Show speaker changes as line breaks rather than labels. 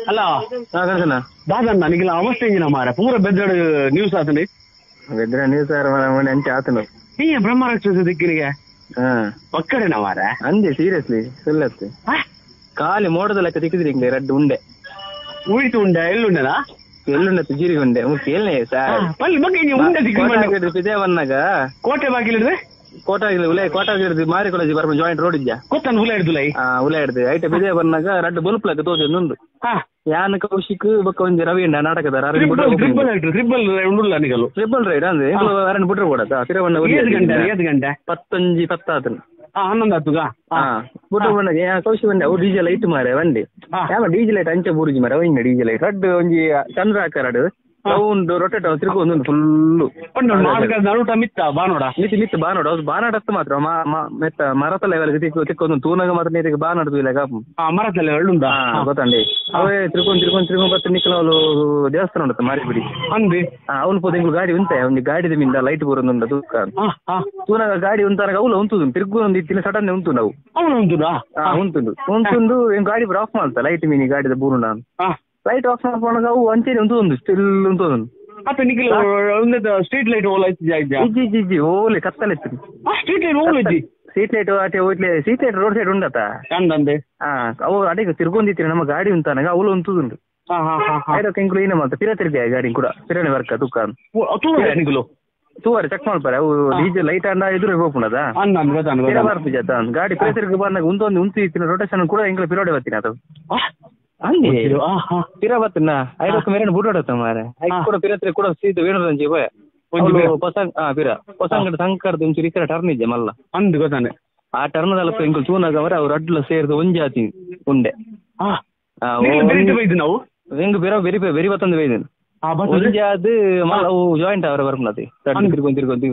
ಅಲ್ಲ
ಗಣೇಶನ
ದಾದಣ್ಣ ನಿಗಿಲ ಅವಸ್ಥೆ ಇಂಜಿನ ಮಾರ ಪೂರ ಬೆದ್ರಡ್ ನ್ಯೂಸ್ ಆತಂಡಿ
ಬೆದ್ರ ನ್ಯೂಸ್ ಆರ ಮನೆ ಅಂಚೆ ಆತನು
ನೀ ಬ್ರಹ್ಮ ರಾಕ್ಷಸ ದಿಕ್ಕಿನಿಗೆ ಪಕ್ಕಡೆನ ಮಾರ
ಅಂದೆ ಸೀರಿಯಸ್ಲಿ ಸುಳ್ಳತ್ತೆ ಖಾಲಿ ಮೋಡದ ಲೆಕ್ಕ ತಿಕ್ಕಿದ್ರಿ ಹಿಂಗೆ ರಡ್ಡು ಉಂಡೆ
ಉಳಿತು ಉಂಡೆ ಎಲ್ಲುಂಡೆನಾ
ಎಲ್ಲುಂಡೆ ಜೀರಿಗೆ ಉಂಡೆ ಕೇಳನೆ ಸರ್
ಪಲ್ಲಿ ಬಗ್ಗೆ ಉಂಡೆ ದಿಕ್ಕಿ
ಇದೇ ಬಂದಾಗ
ಕೋಟೆ ಬಾಗಿಲಿಡ್ದೆ
ಕೋಟೆ ಉಲೆ ಕೋಟೆ ಹಿಡಿದು ಮಾರಿ ಕಾಲೇಜ್ ಬರ್ಪ ಜಾಯಿಂಟ್ ರೋಡ್ ಇದ್ಯಾ
ಗೊತ್ತಾನ ಉಲೆ ಹಿಡ್ದು
ಹಾ ಉಲೆ ಹಿಡ್ದು ಐಟ ಬಿದೆ ಬಂದಾಗ ರಡ್ಡು ಬಲ್ಪ್ ಲೆಕ್ಕ ತೋಜೊಂದು ಯಾನ್ ಕೌಶಿಕ್ ಬೊಕ್ಕ ಒಂಜಿ ರವಿ ಉಂಡ ನಾಟಕದ
ಟ್ರಿಬಲ್ ಟ್ರಿಬಲ್ ಉಂಡುಲ್ಲ ನಿಗಲು
ಟ್ರಿಬಲ್ ರೈಡ್ ಅಂದ್ರೆ ಅರಣ್ಯ ಬಿಟ್ರೆ ಕೊಡತ್ತ ತಿರವಣ್ಣ
ಗಂಟೆ ಏಳು ಗಂಟೆ
ಪತ್ತೊಂಜಿ ಪತ್ತಾತನು
ಹನ್ನೊಂದು ಹತ್ತುಗ
ಹಾ ಬುಟ್ಟ ಬಂದಾಗ ಕೌಶಿಕ್ ಬಂಡೆ ಅವು ಡಿಜೆ ಲೈಟ್ ಮಾರೆ ಬಂಡೆ ಯಾವ ಡಿಜೆ ಲೈಟ್ ಅಂಚೆ ಬೂರುಜಿ ಮಾರೆ ಅವು ಡಿಜೆ ಲೈಟ್ ರಡ್ಡು ಒಂಜಿ ಚಂದ್ರ ಆಕಾರಡು ರೌಂಡ್ ರೊಟೇಟ್ ತಿರುಗೊಂದು ಫುಲ್ಲು
ನಡುಟ ಮಿತ್ತ ಬಾನೋಡ
ಮಿತಿ ಮಿತ್ತ ಬಾನೋಡ ಹೌದು ಬಾನಾಡ ಅತ್ತ ಮಾತ್ರ ಮೆತ್ತ ಮರತ ಲೆವೆಲ್ ತಿಕ್ಕೊಂದು ತೂನಾಗ ಮಾತ್ರ ನೀರಿಗೆ ಬಾನಾಡ್ದು ಇಲ್ಲ
ಮರತ ಲೆವೆಲ್ ಉಂಟಾ
ಗೊತ್ತಂಡಿ ಅವೇ ತಿರ್ಕೊಂಡು ತಿರ್ಕೊಂಡು ತಿರ್ಕೊಂಡು ಬತ್ತ ನಿಕ್ಕಲ ಅವಳು ದೇವಸ್ಥಾನ ಉಂಟು ಮಾರಿಬಿಡಿ
ಅಂದಿ
ಅವನು ಪೋದ ಇಂಗ್ಲು ಗಾಡಿ ಉಂಟೆ ಒಂದು ಗಾಡಿದ ಮಿಂದ ಲೈಟ್ ಬರೋದುಂಡ ತೂಕ ತೂನಾಗ ಗಾಡಿ ಉಂಟಾಗ ಅವಳು ಉಂಟು ತಿರ್ಗು ಇತ್ತಿನ ಸಡನ್ ಉಂಟು ನಾವು
ಅವನು ಉಂಟುದಾ
ಉಂಟುಂಡು ಉಂಟುಂಡು ಗಾಡಿ ಆಫ್ ಮಾಡ್ತಾ ಲೈಟ್ ಮೀನಿ ಗಾಡಿದ ಬೂರುಂಡ ಲೈಟ್ ಆಫ್ ಮಾಡ್ಕೊಂಡಾಗ ಅವು ಅಂಚೆನೆ ಉಂಟು ಸ್ಟಿಲ್ ಉಂಟು
ಅತ್ತ ನಿಖಿಲ್ ಸ್ಟ್ರೀಟ್ ಲೈಟ್ ಓಲ ಇಜ್ಜಿ
ಇಜ್ಜಿ ಇಜ್ಜಿ ಓಲೆ ಕತ್ತಲೆ ಇತ್ತು
ಸ್ಟ್ರೀಟ್ ಲೈಟ್ ಓಲ ಇಜ್ಜಿ
ಸ್ಟ್ರೀಟ್ ಲೈಟ್ ಆಟೆ ಹೋಯ್ಲೆ street light road side ಉಂಡತ
ಅಂದಂದೆ
ಹಾ ಅವು ಅಡಿಗೆ ತಿರ್ಗೊಂದಿತ್ತೀರಿ ನಮ್ಮ ಗಾಡಿ ಉಂಟಾನಾಗ ಅವಳು ಉಂಟುದುಂಡು ಐದಕ್ಕೆ ಇಂಕ್ಲು ಏನೇ ಮಾಡ್ತಾ ಪಿರ ತಿರ್ಗಿ ಗಾಡಿ ಕೂಡ ಪಿರನೆ ವರ್ಕ ತುಕ್ಕ
ನಿಖಿಲು
ತೂವರೆ ಚೆಕ್ ಮಾಡ್ತಾರೆ ಅವು ಡಿಜೆ ಲೈಟ್ ಅಂಡ ಎದುರು ಹೋಗ್ಪುಣದ ಪಿರ ಬರ್ಪುಜ ಗಾಡಿ ಪಿರ ತಿರ್ಗಿ ಬಂದಾಗ ಉಂಟೊಂದು ಉಂತು ಇತ್ತಿನ ರೊಟೇಷನ್ ಕೂಡ ಇಂಕ್ಲ ಪಿರೋಡೆ ಬರ್ತೀನಿ ಅದು ಅಂದೆ ಪಿರ ಬತ್ತನ ಐದಕ್ಕೆ ಮೇರೆ ಬುಡೋಡತ್ತ ಮಾರೆ ಐಕ್ ಕೂಡ ಪಿರತ್ರೆ ಕೂಡ ಸೀದ ವೇಣುರಂಜಿ ಪೋಯ ಹೊಸ ಪಿರ ಹೊಸಂಗಡ ಸಂಕರ್ದ ಒಂಚೂರು ಈ ಕಡೆ ಟರ್ನ್ ಇದ್ದೆ ಮಲ್ಲ
ಅಂದು ಗೊತ್ತಾನೆ
ಆ ಟರ್ನ್ ದಲ್ಪ ಇಂಕುಲು ತೂನಾಗ ಅವರ ಅವ್ರು ಅಡ್ಲ ಸೇರ್ದು ಒಂಜಾತಿ ಉಂಡೆ
ನಾವು
ಹೆಂಗ್ ಬಿರ ಬೆರಿ ಬೆರಿ ಬತ್ತಂದು ಬೈದಿನ ಒಂಜಾದ್ ಮಲ್ಲ ಅವು ಜಾಯಿಂಟ್ ಅವರ ಬರ್ಪುನತಿ ತಿರ್ಗೊಂದು ತಿರ್ಗೊಂದು.